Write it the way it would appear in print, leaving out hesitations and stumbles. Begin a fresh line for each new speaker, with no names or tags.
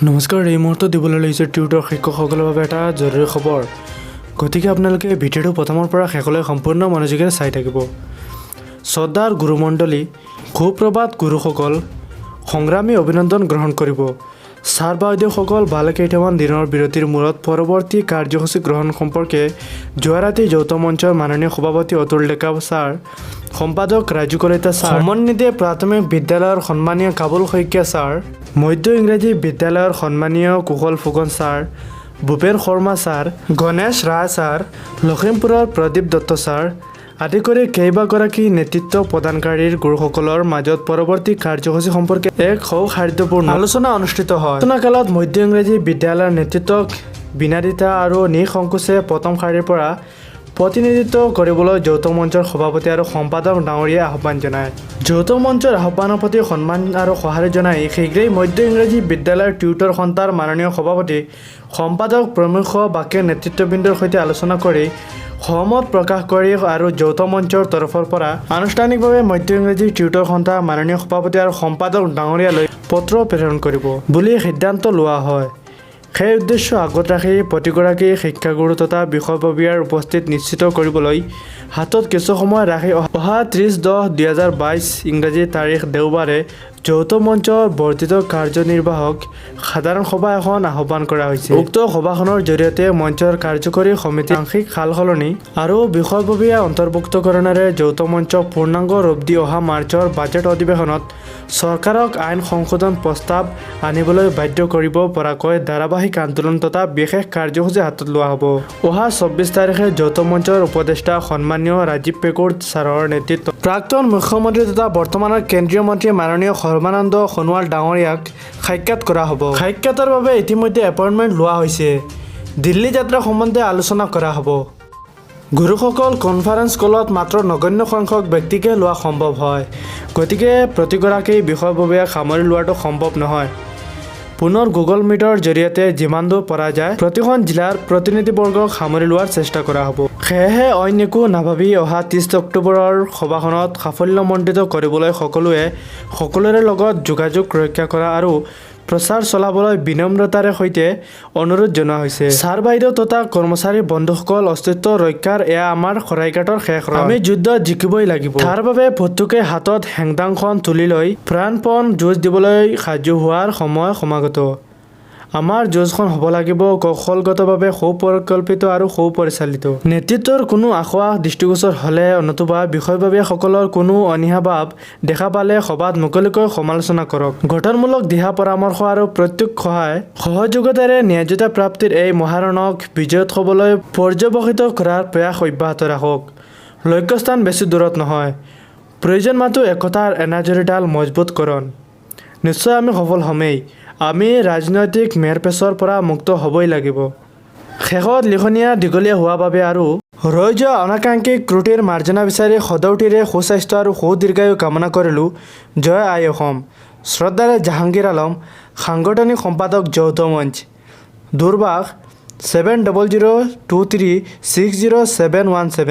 নমস্কাৰ, এই মুহূৰ্তত দিবলৈ লাগিছে টিউটৰ শিক্ষকসকলৰ বাবে এটা জৰুৰী খবৰ। গতিকে আপোনালোকে ভিডিঅ'টো প্ৰথমৰ পৰা শেষলৈ সম্পূৰ্ণ মনোযোগেৰে চাই থাকিব। শ্ৰদ্ধাৰ গুৰুমণ্ডলী, সুপ্ৰভাত। গুৰুসকল, সংগ্ৰামী অভিনন্দন গ্ৰহণ কৰিব। ছাৰ বাইদেউসকল, ভালেকেইটামান দিনৰ বিৰতিৰ মূৰত পৰৱৰ্তী কাৰ্যসূচী গ্ৰহণ সম্পৰ্কে যোৱা ৰাতি যৌথ মঞ্চৰ মাননীয় সভাপতি অতুল ডেকা ছাৰ, সম্পাদক ৰাজু কলিতা ছাৰ সমন্বিতে প্ৰাথমিক বিদ্যালয়ৰ সন্মানীয় কাবুল শইকীয়া ছাৰ, মধ্য ইংৰাজী বিদ্যালয়ৰ সন্মানীয় কুশল ফুকন ছাৰ, ভূপেন শৰ্মা ছাৰ, গণেশ ৰায় ছাৰ, লখিমপুৰৰ প্ৰদীপ দত্ত ছাৰ আদি কৰি কেইবাগৰাকী নেতৃত্ব প্ৰদানকাৰীৰ গুৰুসকলৰ মাজত পৰৱৰ্তী কাৰ্যসূচী সম্পৰ্কে এক সৌহাৰ্দ্যপূৰ্ণ আলোচনা অনুষ্ঠিত হয়। আলোচনাকালত মধ্য ইংৰাজী বিদ্যালয়ৰ নেতৃত্বক বিনাদ্বিধা আৰু নিঃসংকোচে প্ৰথম শাৰীৰ পৰা প্ৰতিনিধিত্ব কৰিবলৈ যৌথ মঞ্চৰ সভাপতি আৰু সম্পাদক ডাঙৰীয়াই আহ্বান জনায়। যৌথ মঞ্চৰ আহ্বানৰ প্ৰতি সন্মান আৰু সঁহাৰি জনাই শীঘ্ৰেই মধ্য ইংৰাজী বিদ্যালয়ৰ টিউটৰ সন্থাৰ মাননীয় সভাপতি, সম্পাদক প্ৰমুখ বাকী নেতৃত্ববৃন্দৰ সৈতে আলোচনা কৰি সহমত প্ৰকাশ কৰি আৰু যৌথ মঞ্চৰ তৰফৰ পৰা আনুষ্ঠানিকভাৱে মধ্য ইংৰাজী টিউটৰ সন্থাৰ মাননীয় সভাপতি আৰু সম্পাদক ডাঙৰীয়ালৈ পত্ৰ প্ৰেৰণ কৰিব বুলি সিদ্ধান্ত লোৱা হয়। সেই উদ্দেশ্য আগত ৰাখি প্ৰতিগৰাকী শিক্ষাগুৰু তথা বিষয়ববীয়াৰ উপস্থিত নিশ্চিত কৰিবলৈ হাতত কিছু সময় ৰাখি অহা 30/10/2022 ইংৰাজী তাৰিখ দেওবাৰে যৌথ মঞ্চৰ বৰ্ধিত কাৰ্যনিৰ্বাহক সাধাৰণ সভা এখন আহ্বান কৰা হৈছে। উক্ত সভাখনৰ জৰিয়তে মঞ্চৰ কাৰ্যকৰী সমিতিৰ আংশিক সাল-সলনি আৰু বিষয়ববীয়া অন্তৰ্ভুক্তকৰণেৰে যৌথ মঞ্চক পূৰ্ণাংগ ৰূপ দি অহা মাৰ্চৰ বাজেট অধিৱেশনত চৰকাৰক আইন সংশোধন প্ৰস্তাৱ আনিবলৈ বাধ্য কৰিব পৰাকৈ ধাৰাবাহিক আন্দোলন তথা বিশেষ কাৰ্যসূচী হাতত লোৱা হ'ব। অহা 24 তাৰিখে যৌথ মঞ্চৰ উপদেষ্টা সন্মানীয় ৰাজীৱ পেগুৰ ছাৰৰ নেতৃত্বত প্ৰাক্তন মুখ্যমন্ত্ৰী তথা বৰ্তমানৰ কেন্দ্ৰীয় মন্ত্ৰী মাননীয় সৰ্বানন্দ সোণোৱাল ডাঙৰীয়াক সাক্ষাৎ কৰা হ'ব। সাক্ষাতৰ বাবে ইতিমধ্যে এপইণ্টমেণ্ট লোৱা হৈছে। দিল্লী যাত্ৰা সম্বন্ধে আলোচনা কৰা হ'ব। গুৰুসকল, কনফাৰেন্স কলত মাত্ৰ নগণ্য সংখ্যক ব্যক্তিকে লোৱা সম্ভৱ হয়। গতিকে প্ৰতিগৰাকী বিষয়ববীয়াক সামৰি লোৱাটো সম্ভৱ নহয়। পুনৰ গুগল মিটৰ জৰিয়তে যিমান দূৰ পৰা যায় প্ৰতিখন জিলাৰ প্ৰতিনিধিবৰ্গক সামৰি লোৱাৰ চেষ্টা কৰা হ'ব। সেয়েহে অইন একো নাভাবি অহা 30 অক্টোবৰৰ সভাখনত সাফল্যমণ্ডিত কৰিবলৈ সকলোৱে সকলোৰে লগত যোগাযোগ ৰক্ষা কৰা আৰু প্ৰচাৰ চলাবলৈ বিনম্ৰতাৰে সৈতে অনুৰোধ জনোৱা হৈছে। ছাৰ বাইদেউ তথা কৰ্মচাৰী বন্ধুসকল, অস্তিত্ব ৰক্ষাৰ এয়া আমাৰ শৰাইঘাটৰ শেষ ৰণ। আমি যুদ্ধ জিকিবই লাগিব। তাৰ বাবে প্ৰত্যেকে হাতত হেংদাংখন তুলি লৈ প্ৰাণপণ যুঁজ দিবলৈ সাজু হোৱাৰ সময় সমাগত। আমাৰ যুঁজখন হ'ব লাগিব কৌশলগতভাৱে সুপৰিকল্পিত আৰু সুপৰিচালিত। নেতৃত্বৰ কোনো আসোঁৱাহ দৃষ্টিগোচৰ হ'লে নতুবা বিষয়ববীয়াসকলৰ কোনো অনীহাভাৱ দেখা পালে সভাত মুকলিকৈ সমালোচনা কৰক। গঠনমূলক দিহা পৰামৰ্শ আৰু প্ৰত্যক্ষ সহায় সহযোগিতাৰে ন্যায্যতা প্ৰাপ্তিৰ এই মহাৰণক বিজয়োৎসৱলৈ পৰ্যবসিত কৰাৰ প্ৰয়াস অব্যাহত ৰাখক। লক্ষ্যস্থান বেছি দূৰত নহয়। প্ৰয়োজন মাথো একতাৰ এনাজৰীডাল মজবুতকৰণ। নিশ্চয় আমি সফল হ'মেই। আমি ৰাজনৈতিক মেৰপেচৰ পৰা মুক্ত হ'বই লাগিব। শেষত, লিখনীয়া দীঘলীয়া হোৱা বাবে আৰু ৰৈ যোৱা অনাকাংক্ষিত ত্ৰুটিৰ মাৰ্জনা বিচাৰি সদৌটিৰে সুস্বাস্থ্য আৰু সুদীৰ্ঘায়ু কামনা কৰিলোঁ। জয় আই অসম। শ্ৰদ্ধাৰে, জাহাংগীৰ আলম, সাংগঠনিক সম্পাদক, যৌথ মঞ্চ। দূৰভাষ 7002360717।